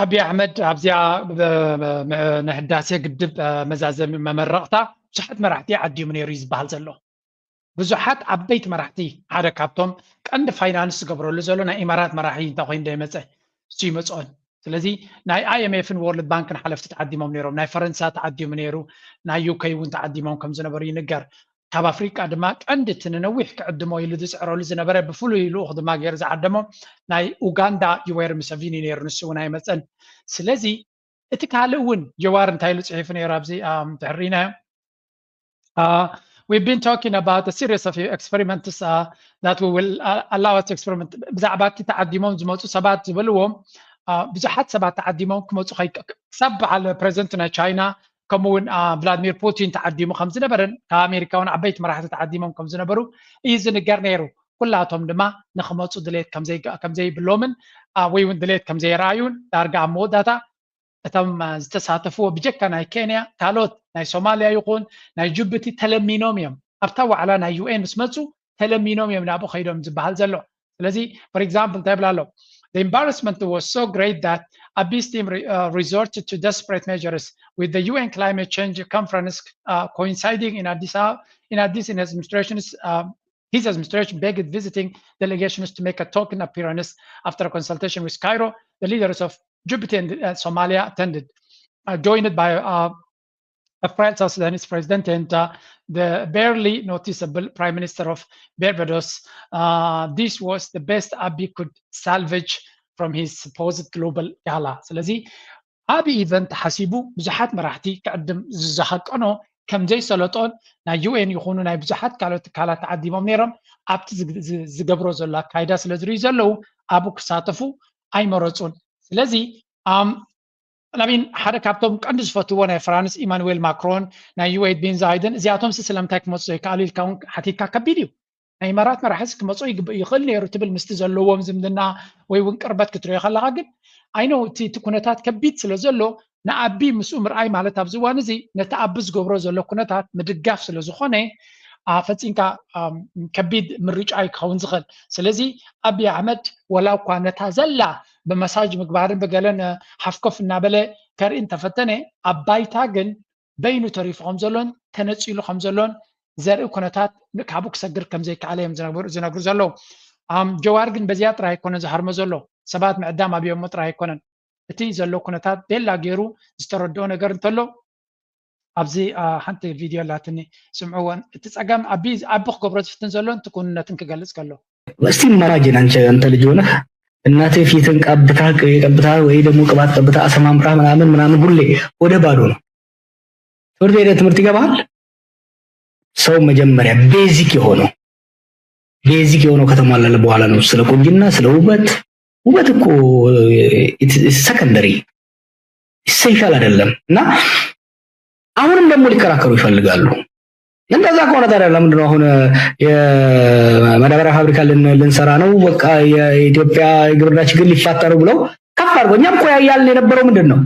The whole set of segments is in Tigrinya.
ኣብይ ኣሕመድ ኣብዚኣ ንህዳሴ ግድብ መዛዘሚ መመረቕታ ብዙሓት መራሕቲ ዓዲሙ ነይሩ እዩ ዝበሃል ዘሎ። ብዙሓት ዓበይቲ መራሕቲ፣ ሓደ ካብቶም ቀንዲ ፋይናንስ ዝገብረሉ ዘሎ ናይ ኢማራት መራሒ እንታይ ኮይኑ ዶ ይመፀ? እሱ ይመፅኦን። ስለዚ ናይ ኣይኤምኤፍን ወርልድ ባንክን ሓለፍቲ ተዓዲሞም ነይሮም። ናይ ፈረንሳ ተዓዲሙ ነይሩ። ናይ ዩከይ እውን ተዓዲሞም ከም ዝነበሩ ይንገር። ካብ ኣፍሪቃ ድማ ቀንዲ እቲ ንነዊሕ ክዕድሞ ኢሉ ዝፅዕረሉ ዝነበረ ብፍሉይ ልኡኽ ድማ ገይሩ ዝዓደሞ ናይ ኡጋንዳ ዩዌሪ ሙሰቪኒ ነይሩ። ንሱ እውን ኣይመፀን። ስለዚ እቲ ካልእ እውን ጀዋር እንታይ ኢሉ ፅሒፉ ነይሩ ኣብዚ ድሕሪናዮ? We've been talking about a series of experiments uh, that we will uh, allow us to experiment. ብዛዕባ እቲ ተዓዲሞም ዝመፁ ሰባት ዝበልዎም ብዙሓት ሰባት ተዓዲሞም ክመፁ ክሳብ በዓል ፕሬዚደንት ናይ ቻይና ከምኡ እውን ቭላድሚር ፑቲን ተዓዲሙ ከም ዝነበረን ካብ ኣሜሪካ እውን ዓበይቲ መራሕቲ ተዓዲሞም ከም ዝነበሩ እዩ ዝንገር ነይሩ። ኩላቶም ድማ ንክመፁ ድሌት ከም ዘይብሎምን ወይ እውን ድሌት ከም ዘየረኣዩን ዳርጋ ኣብ መወዳእታ እቶም ዝተሳተፍዎ ብጀካ ናይ ኬንያ ካልኦት ናይ ሶማልያ ይኹን ናይ ጅቡቲ ተለሚኖም እዮም። ኣብታ ዋዕላ ናይ ዩኤን ምስ መፁ ተለሚኖም እዮም ናብኡ ከይዶም ዝበሃል ዘሎ። ስለዚ for example እንታይ ይብል ኣሎ? The embarrassment was so great that Abiy team resorted to desperate measures with the U N climate change conference uh, coinciding in Addis, in Addis in his administration's uh, his administration begged visiting delegations to make a token appearance. After a consultation with Cairo, the leaders of Djibouti and uh, Somalia attended, uh, joined by uh, a French South Sudanese president and uh, the barely noticeable prime minister of Barbados. Uh, this was the best Abiy could salvage from his supposed global gala. ስለዚ ዓቢ ኢቨንት ተሓሲቡ ብዙሓት መራሕቲ ክዕድም ዝሃቀኖ ከም ዘይሰለጦን ናይ ዩኤን ይኹኑ ናይ ብዙሓት ካልኦት ትካላት ተዓዲሞም ነይሮም ኣብቲ ዝገብሮ ዘሎ ኣካይዳ ስለ ዝርእዩ ዘለዉ ኣብኡ ክሳተፉ ኣይመረፁን። ስለዚ ላሚን ሓደ ካብቶም ቀንዲ ዝፈትዎ ናይ ፍራንስ ኢማኑዌል ማክሮን ናይ ዩኤድ ቢን ዛይደን እዚኣቶም ሲ ስለምንታይ ክመፁ ዘይከኣሉ ኢልካ እውን ሓቲትካ ከቢድ እዩ። ናይ ኢማራት መራሕስ ክመፁ ይኽእል ነይሩ ትብል ምስቲ ዘለዎም ዝምድና ወይ እውን ቅርበት ክትሪኦ ከለካ ግን ኣይኖ እቲ ኩነታት ከቢድ ስለ ዘሎ ንኣቢ ምስኡ ምርኣይ ማለት ኣብዚ እዋን እዚ ነቲ ኣቢ ዝገብሮ ዘሎ ኩነታት ምድጋፍ ስለ ዝኾነ ፈፂምካ ከቢድ ምርጫ እዩ ክኸውን ዝኽእል። ስለዚ ኣቢ ኣሕመድ ወላ እኳ ነታ ዘላ ብመሳጅ ምግባርን ብገለን ሓፍኮፍ እናበለ ከርኢ እንተፈተነ ኣብ ባይታ ግን በይኑ ተሪፉ ከም ዘሎን ተነፂሉ ከም ዘሎን ዘርኢ ኩነታት ካብኡ ክሰግር ከም ዘይከኣለ እዮም ዝነግሩ ዘለዉ። ጀዋር ግን በዚኣ ጥራይ ኣይኮነን ዝሃርሞ ዘሎ፣ ሰባት ምዕዳም ኣብዮሞ ጥራይ ኣይኮነን። እቲ ዘሎ ኩነታት ቤላ ገይሩ ዝተረድኦ ነገር እንተሎ ኣብዚ ሓንቲ ቪድዮ ኣላትኒ ስምዕዎን። እቲ ፀገም ኣቢ ክገብሮ ዝፍትን ዘሎን እቲ ክውንነትን ክገልፅ ከሎ እስቲ ኢማጂን አንተ ልጅ ሆነህ እናቴ ፊትን ቀብታ ቀብታ ወይ ደግሞ ቅባት ቀብታ አሰማምራ ምናምን ምናምን ሁሌ ወደ ባዶ ነው። ትምህርት ቤት ትምህርት ይገባል። ሰው መጀመሪያ ቤዚክ የሆነው ቤዚክ የሆነው ከተሟላለ በኋላ ነው ስለ ቁንጅና ስለ ውበት። ውበት እኮ ሰከንደሪ ኢሰንሻል አይደለም። እና አሁንም ደግሞ ሊከራከሩ ይፈልጋሉ። እንደዛ ከሆነ ታዲያ ለምንድነው አሁን የማዳበሪያ ፋብሪካ ልንሰራ ነው፣ በቃ የኢትዮጵያ የግብርና ችግር ሊፋታ ነው ብለው ከፍ አድርገው፣ እኛም እኮ ያልን የነበረው ምንድን ነው?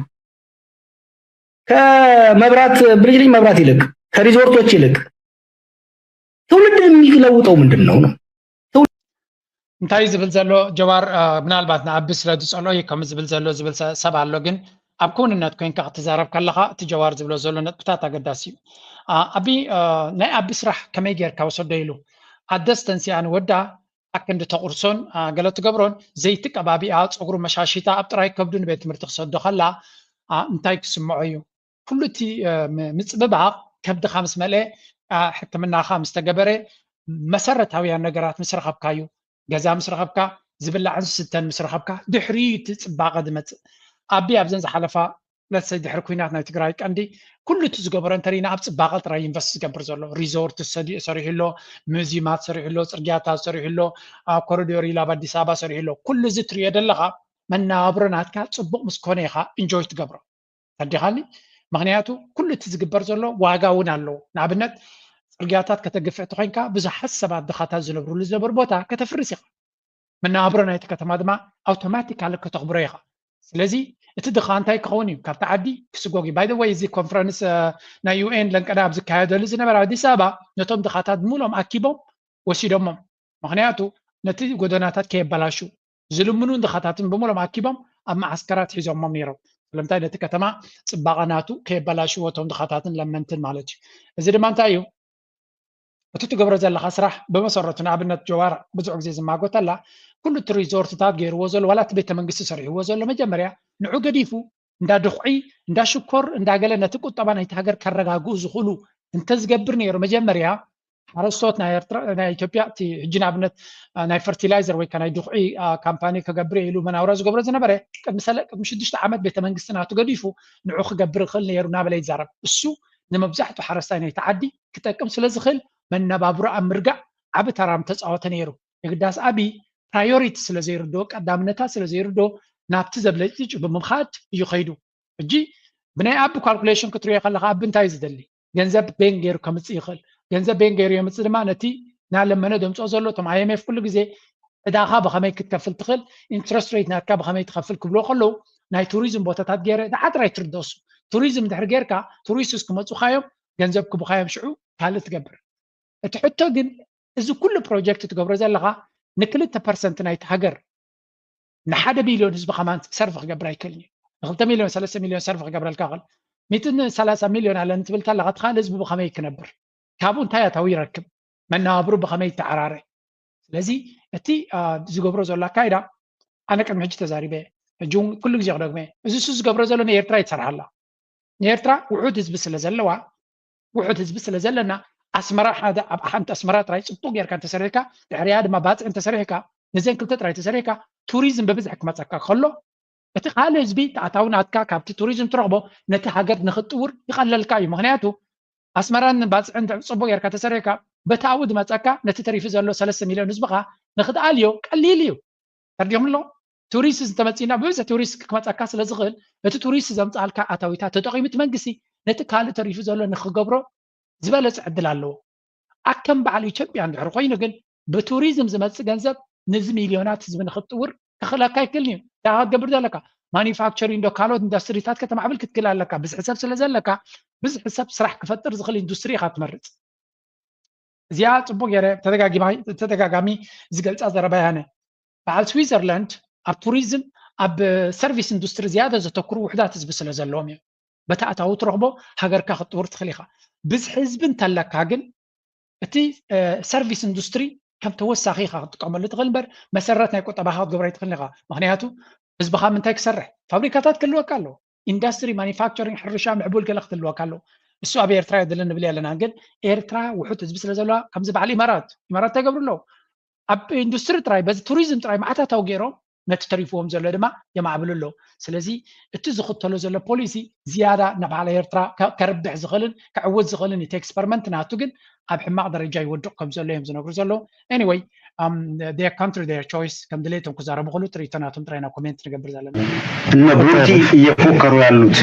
ከመብራት ብልጭልጭ መብራት ይልቅ ከሪዞርቶች ይልቅ ትውልድን የሚለውጠው ምንድን ነው ነው? እንታይ ዝብል ዘሎ ጀዋር ምናልባት ንኣቢ ስለ ዝፀልኦ እዩ ከም ዝብል ዘሎ ዝብል ሰብ ኣሎ። ግን ኣብ ክውንነት ኮይንካ ክትዛረብ ከለካ እቲ ጀዋር ዝብሎ ዘሎ ነጥብታት ኣገዳሲ እዩ። ኣቢ ናይ ኣቢ ስራሕ ከመይ ጌርካ ወሰዶ ኢሉ ኣደስተንሲኣ ንወዳ ኣክንዲ ተቁርሶን ገለ ትገብሮን ዘይቲ ቀባቢኣ ፀጉሩ መሻሺታ ኣብ ጥራይ ከብዱ ንቤት ትምህርቲ ክሰዶ ከላ እንታይ ክስምዖ እዩ? ኩሉ እቲ ምፅብባቕ ከብድኻ ምስ መልአ ሕክምናኻ ምስ ተገበረ መሰረታውያን ነገራት ምስ ረኸብካዩ፣ ገዛ ምስ ረኸብካ፣ ዝብላዕን ዝስተን ምስ ረኸብካ ድሕሪ እቲ ፅባቐ ዝመፅእ። ኣቢ ኣብዘን ዝሓለፋ ለሰይ ድሕሪ ኩናት ናይ ትግራይ ቀንዲ ኩሉ እቲ ዝገበሮ እንተሪና ኣብ ፅባቐ ጥራይ ኢንቨስት ዝገብር ዘሎ ሪዞርት ሰሪሑ ኣሎ፣ ሙዚየማት ሰሪሑ ኣሎ፣ ፅርግያታት ሰሪሑ ኣሎ፣ ኮሪዶር ኢሉ ኣብ ኣዲስ ኣበባ ሰሪሑ ኣሎ። ኩሉ እዚ ትሪኦ ዘለኻ መነባብሮ ናትካ ፅቡቕ ምስ ኮነ ኢኻ ኢንጆይ ትገብሮ። ተዲኻኒ? ምክንያቱ ኩሉ እቲ ዝግበር ዘሎ ዋጋ እውን ኣለዎ። ንኣብነት ፅርግያታት ከተግፍዕ ተኮይንካ ብዙሓት ሰባት ድኻታት ዝነብርሉ ዝነበሩ ቦታ ከተፍርስ ኢኻ። መነባብሮ ናይቲ ከተማ ድማ ኣውቶማቲካሊ ከተኽብሮ ኢኻ። ስለዚ እቲ ድኻ እንታይ ክኸውን እዩ? ካብቲ ዓዲ ክስጎግ እዩ። ባይ ወይ እዚ ኮንፈረንስ ናይ ዩኤን ለንቀዳ ኣብ ዝካየደሉ ዝነበረ ኣዲስ ኣበባ ነቶም ድኻታት ብምሎም ኣኪቦም ወሲዶሞም። ምክንያቱ ነቲ ጎደናታት ከየበላሹ ዝልምኑን ድኻታትን ብምሎም ኣኪቦም ኣብ መዓስከራት ሒዞሞም ነይሮም። ስለምንታይ? ነቲ ከተማ ፅባቐ ናቱ ከየበላሽዎ፣ እቶም ድኻታትን ለመንትን ማለት እዩ። እዚ ድማ እንታይ እዩ? እቲ ትገብሮ ዘለኻ ስራሕ ብመሰረቱ፣ ንኣብነት ጀዋር ብዙሕ ግዜ ዝማጎተላ፣ ኩሉ እቲ ሪዞርትታት ገይርዎ ዘሎ፣ ዋላ እቲ ቤተ መንግስቲ ሰሪሕዎ ዘሎ፣ መጀመርያ ንዑ ገዲፉ እንዳ ድኹዒ፣ እንዳ ሽኮር፣ እንዳ ገለ ነቲ ቁጠባ ናይቲ ሃገር ከረጋግኡ ዝኽእሉ እንተዝገብር ነይሩ፣ መጀመርያ ሓረስቶት ናይ ኤርትራ፣ ናይ ኢትዮጵያ፣ እቲ ሕጂ ንኣብነት ናይ ፈርቲላይዘር ወይ ከ ናይ ድኹዒ ካምፓኒ ከገብር ኢሉ መናውራ ዝገብሮ ዝነበረ፣ ቅድሚ ሰለ ቅድሚ ሽዱሽተ ዓመት ቤተ መንግስቲ ናቱ ገዲፉ ንዑ ክገብር ይኽእል ነይሩ እናበለ ይዛረብ። እሱ ንመብዛሕትኡ ሓረስታይ ናይቲ ዓዲ ክጠቅም ስለ ዝኽእል፣ መነባብሮ ኣብ ምርጋእ ዓቢ ተራ ምተጻወተ ነይሩ። የግዳስ ኣብይ ፕራዮሪቲ ስለ ዘይርድኦ፣ ቀዳምነታት ስለ ዘይርድኦ፣ ናብቲ ዘብለጭልጭ ብምኻድ እዩ ኸይዱ። ሕጂ ብናይ ኣቢ ካልኩሌሽን ክትሪኦ ከለኻ፣ ኣቢ እንታይ እዩ ዝደሊ? ገንዘብ በይን ገይሩ ከምጽእ ይኽእል። ገንዘብ በይን ገይሩ የምጽእ ድማ ነቲ ናለመነ ደምጽኦ ዘሎ፣ እቶም ኣይ ኤም ኤፍ ኩሉ ግዜ ዕዳኻ ብኸመይ ክትከፍል ትኽእል፣ ኢንትረስት ሬት ናትካ ብኸመይ ትኸፍል ክብልዎ ከለዉ፣ ናይ ቱሪዝም ቦታታት ገይረ፣ ደሓር ጥራይ ትርደሱ። ቱሪዝም ድሕሪ ጌርካ፣ ቱሪስት ክመጹኻዮም፣ ገንዘብ ክቡኻዮም፣ ሽዑ ካልእ ትገብር። እቲ ሕቶ ግን፣ እዚ ኩሉ ፕሮጀክት ትገብሮ ዘለኻ ንክልተ ፐርሰንት ናይቲ ሃገር፣ ንሓደ ቢልዮን ህዝቢ ከማን ሰርቭ ክገብር ኣይክእልን እዩ። ንክልተ ሚልዮን፣ ሰለስተ ሚልዮን ሰርቭ ክገብረልካ ይኽእል። ሚእትን ሰላሳ ሚልዮን ኣለኒ ትብል ተለኻ፣ እቲ ካልእ ህዝቢ ብኸመይ ክነብር? ካብኡ እንታይ ኣታዊ ይረክብ? መነባብሩ ብኸመይ ይተዓራረ? ስለዚ እቲ፣ አ፣ ዝገብሮ ዘሎ ኣካይዳ፣ ኣነ ቅድሚ ሕጂ ተዛሪበ፣ ሕጂ እውን ኩሉ ግዜ ክደግመ፣ እዚ እሱ ዝገብሮ ዘሎ ንኤርትራ ይሰርሓላ። ንኤርትራ ውሑድ ህዝቢ ስለ ዘለዋ፣ ውሑድ ህዝቢ ስለ ዘለና፣ ኣስመራ ሓደ፣ ኣብ ሓንቲ ኣስመራ ጥራይ ጽቡቕ ጌርካ እንተሰሪሕካ፣ ድሕሪኣ ድማ ባጽዕ እንተሰሪሕካ፣ ነዘን ክልተ ጥራይ ተሰሪሕካ፣ ቱሪዝም ብብዝሒ ክመጸካ ከሎ፣ እቲ ካልእ ህዝቢ፣ እቲ ኣታዊ ናትካ ካብቲ ቱሪዝም ትረኽቦ፣ ነቲ ሃገር ንኽትጥውር ይቐለልካ እዩ። ምኽንያቱ፣ ኣስመራን ባጽዕን ጽቡቕ ጌርካ ተሰሪሕካ፣ በቲ ኣብኡ ዝመጸካ፣ ነቲ ተሪፉ ዘሎ ሰለስተ ሚልዮን ህዝብኻ ንኽትኣልዮ ቀሊል እዩ። ተርዲኹም ኣሎ? ቱሪስት ዝተመጺና፣ ብብዝሒ ቱሪስት ክመጸካ ስለ ዝኽእል፣ እቲ ቱሪስት ዘምጽኣልካ ኣታዊታት ተጠቒሙ እቲ መንግስቲ ነቲ ካልእ ተሪፉ ዘሎ ንኽገብሮ ዝበለጸ ዕድል ኣለዎ። ኣከም በዓል ኢትዮጵያ እንድሕር ኮይኑ ግን፣ ብቱሪዝም ዝመጽእ ገንዘብ ነዚ ሚልዮናት ህዝቢ ንኽትጥውር ከኽእለካ ኣይክእልን እዩ። እንታይ ክትገብር ዘለካ? ማኒፋክቸሪንግ ዶ ካልኦት ኢንዱስትሪታት ከተማዕብል ክትክእል ኣለካ። ብዝሒ ሰብ ስለ ዘለካ፣ ብዝሒ ሰብ ስራሕ ክፈጥር ዝኽእል ኢንዱስትሪ ኢኻ ትመርጽ። እዚኣ ጽቡቕ ገይረ ተደጋጊማ-፣ ተደጋጋሚ ዝገልጻ ዘረባ እያ። ኣነ በዓል ስዊዘርላንድ ኣብ ቱሪዝም፣ ኣብ ሰርቪስ ኢንዱስትሪ ዝያዳ ዘተኩሩ ውሑዳት ህዝቢ ስለ ዘለዎም እዮም። በቲ ኣታዊ ትረኽቦ ሃገርካ ክትጥውር ትኽእል ኢኻ። ብዝሒ ህዝቢ እንተለካ ግን፣ እቲ፣ እ፣ ሰርቪስ ኢንዱስትሪ ከም ተወሳኺ ኢኻ ክትጥቀመሉ ትኽእል እምበር፣ መሰረት ናይ ቁጠባኻ ክትገብሮ ኣይትኽእልን ኢኻ። ምኽንያቱ ህዝብኻ ምንታይ ክሰርሕ? ፋብሪካታት ክህልወካ ኣለዎ። ኢንዱስትሪ፣ ማኒፋክቸሪንግ፣ ሕርሻ፣ ምዕቡል ገለ ክትህልወካ ኣለዎ። እሱ ኣብ ኤርትራ የድልን ንብል ኣለና። ግን ኤርትራ ውሑድ ህዝቢ ስለ ዘለዋ፣ ከምዚ በዓል ኢማራት፣ ኢማራት እንታይ ይገብሩ ኣለዉ? ኣብ ኢንዱስትሪ ጥራይ፣ በዚ ቱሪዝም ጥራይ መዓት ኣታዊ ገይሮም፣ ነቲ ተሪፍዎም ዘሎ ድማ የማዕብሉ ኣለዉ። ስለዚ እቲ ዝኽተሎ ዘሎ ፖሊሲ ዝያዳ ንበዓል ኤርትራ ከ-፣ ከርብሕ ዝኽእልን ከዕውት ዝኽእልን እዩ። እቲ ኤክስፐሪመንት ናቱ ግን ኣብ ሕማቕ ደረጃ ይወድቕ ከም ዘሎ እዮም ዝነግሩ ዘለዉ። ኤኒወይ፣ um, their country, their choice፣ ከም ድሌቶም ክዛረቡ ከለዉ ትርኢቶ ናቶም ጥራይ ኢና ኮሜንት ንገብር ዘለና። እነ ቡቲ እየፎከሩ ያሉት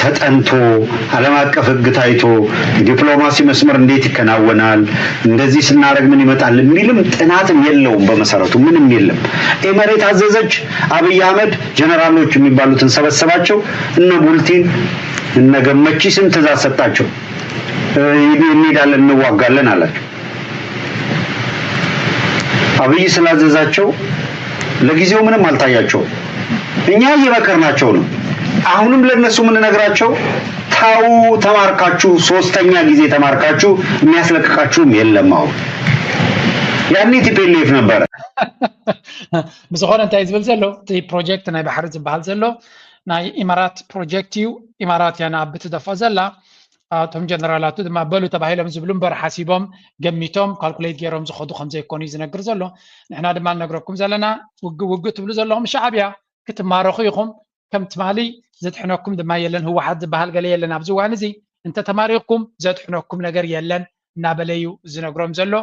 ተጠንቶ ዓለም አቀፍ ሕግ ታይቶ የዲፕሎማሲ መስመር እንዴት ይከናወናል፣ እንደዚህ ስናደርግ ምን ይመጣል የሚልም ጥናትም የለውም። በመሰረቱ ምንም የለም። ኤመሬት አዘዘች፣ አብይ አህመድ ጀነራሎች የሚባሉትን ሰበሰባቸው፣ እነ ቡልቲን እነ ገመቺስን ትእዛዝ ሰጣቸው። እ፣ እንሄዳለን፣ እንዋጋለን አላቸው። አብይ ስላዘዛቸው ለጊዜው ምንም አልታያቸውም። እኛ እየመከርናቸው ነው። አሁንም ለነሱ የምንነግራቸው ታው፣ ተማርካችሁ፣ ሶስተኛ ጊዜ ተማርካችሁ የሚያስለቅቃችሁም የለም። አሁን ያኔ ቲ ፒ ኤል ኤፍ ነበረ። ብዝኾነ እንታይ ዝብል ዘሎ፣ እቲ ፕሮጀክት ናይ ባሕሪ ዝበሃል ዘሎ ናይ ኢማራት ፕሮጀክት እዩ። ኢማራት እያ ንኣቢ ትደፍኦ ዘላ። እቶም ጀነራላቱ ድማ በሉ ተባሂሎም ዝብሉ እምበር ሓሲቦም፣ ገሚቶም፣ ካልኩሌት ገይሮም ዝኸዱ ከም ዘይኮኑ እዩ ዝነግር ዘሎ። ንሕና ድማ ንነግረኩም ዘለና፣ ውግእ ውግእ ትብሉ ዘለኹም ሻዕብያ ክትማረኹ ኢኹም። ከም ትማሊ ዘድሕነኩም ድማ የለን፣ ህወሓት ዝበሃል ገለ የለን ኣብዚ እዋን እዚ። እንተተማሪኽኩም ዘድሕነኩም ነገር የለን እናበለ እዩ ዝነግሮም ዘሎ።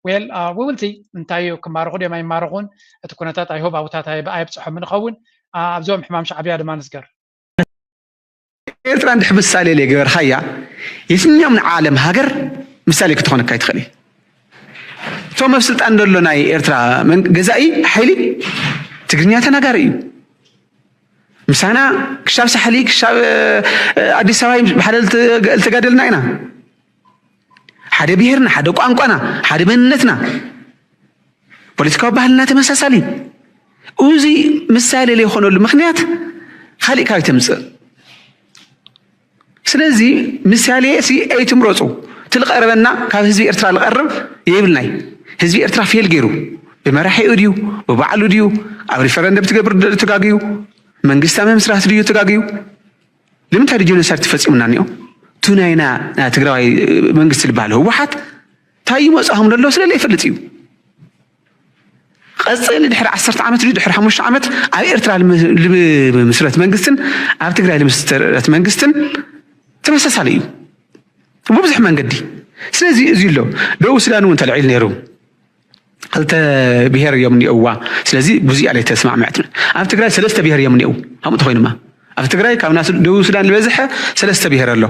ዌል፣ ዊ ዊል ሲ እንታይ እዩ፣ ክማረኹ ድዮም ኣይማረኹን፣ እቲ ኩነታት ኣይ ሆፕ ኣብኡ ታታ ኣይብፅሖም ንኸውን። አ፣ ኣብዞም ሕማም ሻዕብያ ድማ ንስገር። ኤርትራ እንድሕ ምሳሌ ለይገበርካያ የትኛውም ንዓለም ሃገር ምሳሌ ክትኾነካ ኣይትኽእል። እቶም ኣብ ስልጣን ዘሎ ናይ ኤርትራ መን-፣ ገዛኢ ሓይሊ ትግርኛ ተናጋሪ እዩ። ምሳና ክሻብ ሳሕሊ ክሻብ፣ እ፣ ኣዲስ ኣበባ ብሓደ ልት-፣ ልተጋደልና ኢና። ሓደ ብሄርና፣ ሓደ ቋንቋና፣ ሓደ መንነትና፣ ፖለቲካዊ ባህልና ተመሳሳሊ። እዚ ምሳሌ ዘይኾነሉ ምኽንያት ካሊእ ካበይ ተምፅእ? ስለዚ ምሳሌ ሲ ኣይትምረፁ። እቲ ዝቐረበና ካብ ህዝቢ ኤርትራ ዝቐርብ የብልናይ። ህዝቢ ኤርትራ ፌል ገይሩ፣ ብመራሒኡ ድዩ፣ ብባዕሉ ድዩ፣ ኣብ ሪፈረንደም ትገብር ድ- ተጋግዩ፣ መንግስቲ ኣብ ምምስራት ድዩ ተጋግዩ? ንምንታይ ድዩ ጀኖሳይድ ተፈፂሙና እኒኦ? እቱ ናይና ናይ ትግራዋይ መንግስቲ ዝበሃል ህወሓት እንታይ ይመፅኦም ዘሎ ስለለ ይፈልጥ እዩ። ቀፅሊ ድሕሪ ዓሰርተ ዓመት ድዩ ድሕሪ ሓሙሽተ ዓመት ኣብ ኤርትራ ልም- ልምስረት መንግስትን ኣብ ትግራይ ልምስረት መንግስትን ተመሳሳሊ እዩ ብብዙሕ መንገዲ። ስለዚ እዚ ኣሎ ደቡብ ሱዳን እውን ተልዒሉ ነይሩ። ክልተ ብሄር እዮም እኒኦዋ። ስለዚ ብዙ እያ ተስማዕምዐት። ኣብ ትግራይ ሰለስተ ብሄር እዮም እኒኦው። ከምኡ ተኮይኑማ ኣብ ትግራይ ካብ ናስ ደቡብ ሱዳን ዝበዝሐ ሰለስተ ብሄር ኣሎ።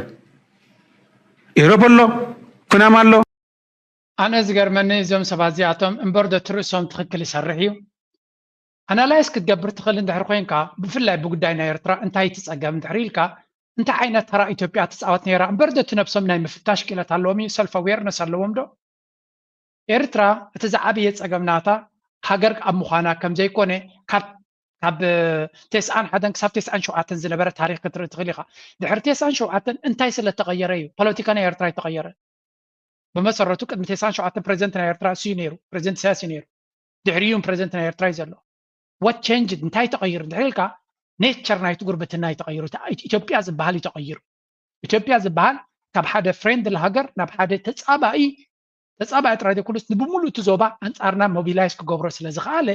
ኢሮብ ኣሎ፣ ኩናማ ኣሎ። ኣነ ዝገርመኒ እዞም ሰባት እዚኣቶም እምበር ዶ ትርእሶም ትኽክል ይሰርሕ እዩ። ኣናላይዝ ክትገብር ትኽእል እንድሕር ኮይንካ ብፍላይ ብጉዳይ ናይ ኤርትራ እንታይ ትጸገም እንድሕር ኢልካ እንታይ ዓይነት ተራ ኢትዮጵያ ትጻወት ነይራ እምበር ዶ እቲ ነብሶም ናይ ምፍታሽ ክእለት ኣለዎም እዩ ሰልፍ ኣዌርነስ ኣለዎም ዶ? ኤርትራ እቲ ዝዓበየ ጸገም ናታ ሃገር ኣብ ምዃና ከም ዘይኮነ ካብ ካብ ተስዓን ሓደን ክሳብ ተስዓን ሸውዓተን ዝነበረ ታሪክ ክትርኢ ትኽእል ኢኻ። ድሕሪ ተስዓን ሸውዓተን እንታይ ስለ ተቐየረ እዩ ፖለቲካ ናይ ኤርትራ ይተቐየረ? ብመሰረቱ ቅድሚ ተስዓን ሸውዓተን ፕሬዚደንት ናይ ኤርትራ እሱ እዩ ነይሩ፣ ፕሬዚደንት ኢሳያስ እዩ ነይሩ። ድሕሪኡ ፕሬዚደንት ናይ ኤርትራ እዩ ዘሎ። What changed? እንታይ ተቐይሩ እንድሕር ኢልካ ኔቸር ናይቲ ጉርብትና እዩ ተቐይሩ። ኢትዮጵያ ዝበሃል እዩ ተቐይሩ። ኢትዮጵያ ዝበሃል ካብ ሓደ ፍሬንድሊ ሃገር ናብ ሓደ ተጻባኢ ተጻባኢ ጥራይ ዘይኮነስ ንብሙሉእ እቲ ዞባ ኣንጻርና ሞቢላይዝ ክገብሮ ስለ ዝኸኣለ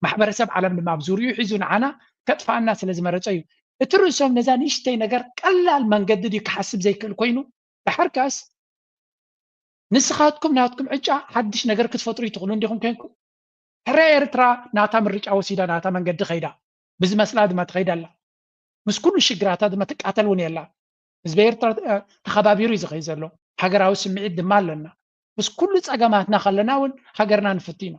ማሕበረሰብ ዓለም ድማ ኣብ ዙርይኡ ሒዙ ንዓና ከጥፍኣና ስለ ዝመረጸ እዩ። እቲ ርእሶም ነዛ ንእሽተይ ነገር ቀላል መንገዲ ድዩ ክሓስብ ዘይክእል ኮይኑ ድሓር ከኣስ ንስኻትኩም ናትኩም ዕጫ ሓድሽ ነገር ክትፈጥሩ ይትኽእሉ እንዲኹም ኮይንኩም ሕረ ኤርትራ ናታ ምርጫ ወሲዳ ናታ መንገዲ ኸይዳ ብዝመስላ ድማ ትኸይድ ኣላ። ምስ ኩሉ ሽግራታ ድማ ትቃተል እውን የላ። ህዝቢ ኤርትራ ተኸባቢሩ እዩ ዝኸይድ ዘሎ። ሃገራዊ ስምዒት ድማ ኣለና። ምስ ኩሉ ጸገማትና ከለና እውን ሃገርና ንፍቲ ኢና።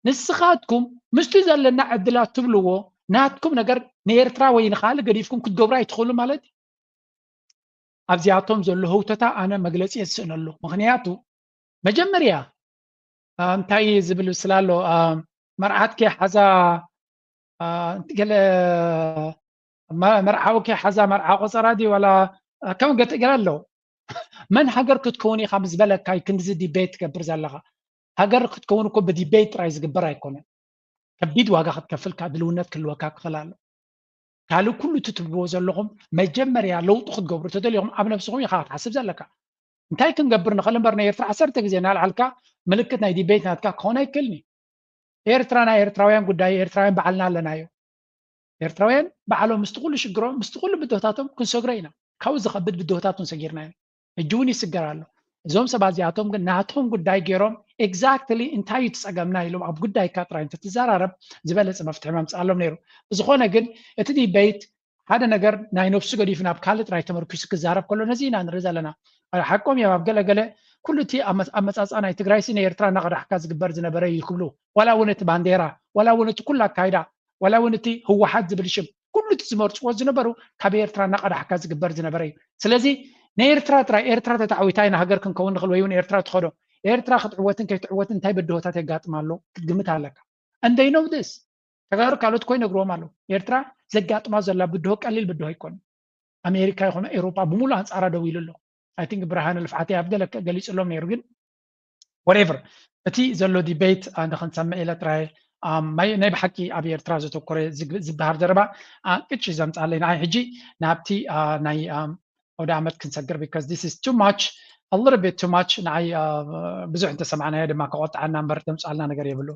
ንስኻትኩም ምስቲ ዘለና ዕድላት ትብልዎ ናትኩም ነገር ንኤርትራ ወይ ንኻልእ ገዲፍኩም ክትገብሩ ኣይትኽእሉ ማለት እዩ። ኣብዚኣቶም ዘሎ ህውተታ ኣነ መግለፂ የስእነሉ። ምኽንያቱ መጀመርያ እንታይ ዝብል ስላሎ መርዓትኪ ሓዛ ገለ መርዓውኪ ሓዛ መርዓ ቆፀራ ድዩ ዋላ ከም ገለ ኣሎ። መን ሃገር ክትከውን ኢኻ ምስ በለካ እዩ ክንድዚ ዲቤት ትገብር ዘለኻ። ሃገር ክትከውን እኮ ብዲቤት ጥራይ ዝግበር ኣይኮነን። ከቢድ ዋጋ ክትከፍል ድልውነት ክህልወካ ክኽእል ኣሎ። ካልእ ኩሉ እቲ ትብልዎ ዘለኹም መጀመርያ ለውጢ ክትገብሩ ተደሊኹም ኣብ ነብስኹም ኢኻ ክትሓስብ ዘለካ። እንታይ ክንገብር ንኽእል እምበር ናይ ኤርትራ ዓሰርተ ግዜ እናልዓልካ ምልክት ናይ ዲቤት ናትካ ክኸውን ኣይክእልን እዩ። ኤርትራ ናይ ኤርትራውያን ጉዳይ ኤርትራውያን ባዕልና ኣለናዮ። ኤርትራውያን ባዕሎም ምስቲ ኩሉ ሽግሮም ምስቲ ኩሉ ብድሆታቶም ክንሰግሮ ኢና። ካብኡ ዝኸብድ ብድሆታት እውን ሰጊርና ኢና። ሕጂ እውን ይስገር ኣሎ። እዞም ሰባት እዚኣቶም ግን ናቶም ጉዳይ ገይሮም ኤግዛክትሊ እንታይ እዩ ትጸገምና ኢሎም ኣብ ጉዳይካ ጥራይ እንተትዘራረብ ዝበለጸ መፍትሒ መምጽኣሎም ነይሩ። ብዝኾነ ግን እቲ ዲቤት ሓደ ነገር ናይ ነብሱ ገዲፉ ናብ ካልእ ጥራይ ተመርኪሱ ክዛረብ ከሎ ነዚ ኢና ንርኢ ዘለና። ሓቆም እዮም ኣብ ገለገለ ኩሉ እቲ ኣመፃፅኣ ናይ ትግራይሲ ንኤርትራ እናቐዳሕካ ዝግበር ዝነበረ እዩ ክብሉ ዋላ እውን እቲ ባንዴራ ዋላ እውን እቲ ኩሉ ኣካይዳ ዋላ እውን እቲ ህወሓት ዝብል ሽም ኩሉ እቲ ዝመርፅዎ ዝነበሩ ካብ ኤርትራ እናቐዳሕካ ዝግበር ዝነበረ እዩ። ስለዚ ንኤርትራ ጥራይ ኤርትራ ተታዕዊታ ኢና ሃገር ክንከውን ንኽእል ወይ እውን ኤርትራ ትኸዶ ኤርትራ ክትዕወትን ከይትዕወትን እንታይ ብድሆታት የጋጥማ ኣሎ ክትግምት ኣለካ። And they know this ተጋሩ ካልኦት እኮ ይነግርዎም ኣለዉ። ኤርትራ ዘጋጥማ ዘላ ብድሆ ቀሊል ብድሆ ኣይኮነን። ኣሜሪካ ይኹን ኤውሮጳ ብምሉእ ኣንጻራ ደው ኢሉ ኣሎ። I think ብርሃነ ልፍዓተይ ኣብ ገለ ገሊጹሎም ነይሩ ግን whatever እቲ ዘሎ ዲቤት ንክንሰምዕ ኢለ ጥራይ ናይ ብሓቂ ኣብ ኤርትራ ዘተኮረ ዝበሃል ዘረባ ቅጭ ዘምጻለይ ንዓይ ሕጂ ናብቲ ናይ ኣውደ ዓመት ክንሰግር because this is too much a little bit too much ንዓይ ብዙሕ እንተሰማዕናዮ ድማ ከቆጥዓና እምበር ተምጻልና ነገር የብሉ